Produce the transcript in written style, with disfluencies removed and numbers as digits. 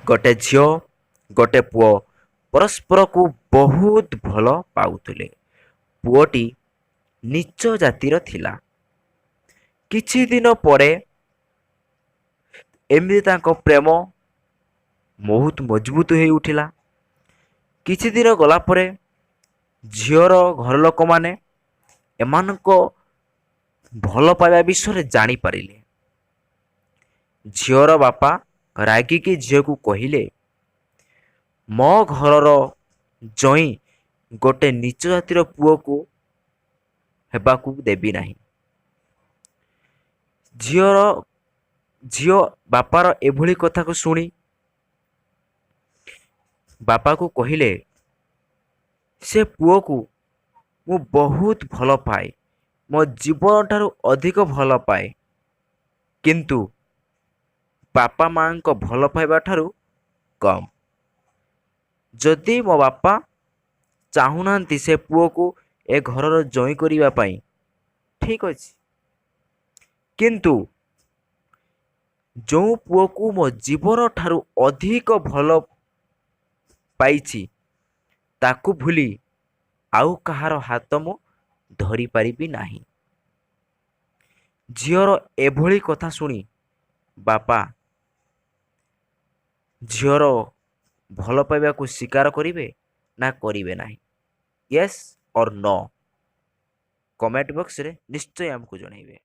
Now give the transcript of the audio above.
ଗୋଟେ ଝିଅ ଗୋଟେ ପୁଅ ପରସ୍ପରକୁ ବହୁତ ଭଲ ପାଉଥିଲେ। ପୁଅଟି ନୀଚ ଜାତିର ଥିଲା। କିଛି ଦିନ ପରେ ଏମିତି ତାଙ୍କ ପ୍ରେମ ବହୁତ ମଜବୁତ ହୋଇ ଉଠିଲା। କିଛି ଦିନ ଗଲା ପରେ ଝିଅର ଘର ଲୋକମାନେ ଏମାନଙ୍କ ଭଲ ପାଇବା ବିଷୟରେ ଜାଣିପାରିଲେ। ଝିଅର ବାପା ରାଗିକି ଝିଅକୁ କହିଲେ, ମୋ ଘରର ଜଇଁ ଗୋଟେ ନୀଚ ଜାତିର ପୁଅକୁ ହେବାକୁ ଦେବି ନାହିଁ। ଝିଅ ବାପାର ଏଭଳି କଥାକୁ ଶୁଣି ବାପାକୁ କହିଲେ, ସେ ପୁଅକୁ ମୁଁ ବହୁତ ଭଲ ପାଏ, ମୋ ଜୀବନ ଠାରୁ ଅଧିକ ଭଲ ପାଏ, କିନ୍ତୁ ବାପା ମାଆଙ୍କ ଭଲ ପାଇବା ଠାରୁ କମ୍। ଯଦି ମୋ ବାପା ଚାହୁଁନାହାନ୍ତି ସେ ପୁଅକୁ ଏ ଘରର ଜଇଁ କରିବା ପାଇଁ, ଠିକ୍ ଅଛି, କିନ୍ତୁ ଯେଉଁ ପୁଅକୁ ମୋ ଜୀବନ ଠାରୁ ଅଧିକ ଭଲ ପାଇଛି, ତାକୁ ଭୁଲି ଆଉ କାହାର ହାତ ମୁଁ ଧରିପାରିବି ନାହିଁ। ଝିଅର ଏଭଳି କଥା ଶୁଣି ବାପା ଝିଅର ଭଲ ପାଇବାକୁ ସ୍ୱୀକାର କରିବେ ନା କରିବେ ନାହିଁ? ୟେସ୍ ଅର୍ ନୋ, କମେଣ୍ଟ ବକ୍ସରେ ନିଶ୍ଚୟ ଆମକୁ ଜଣାଇବେ।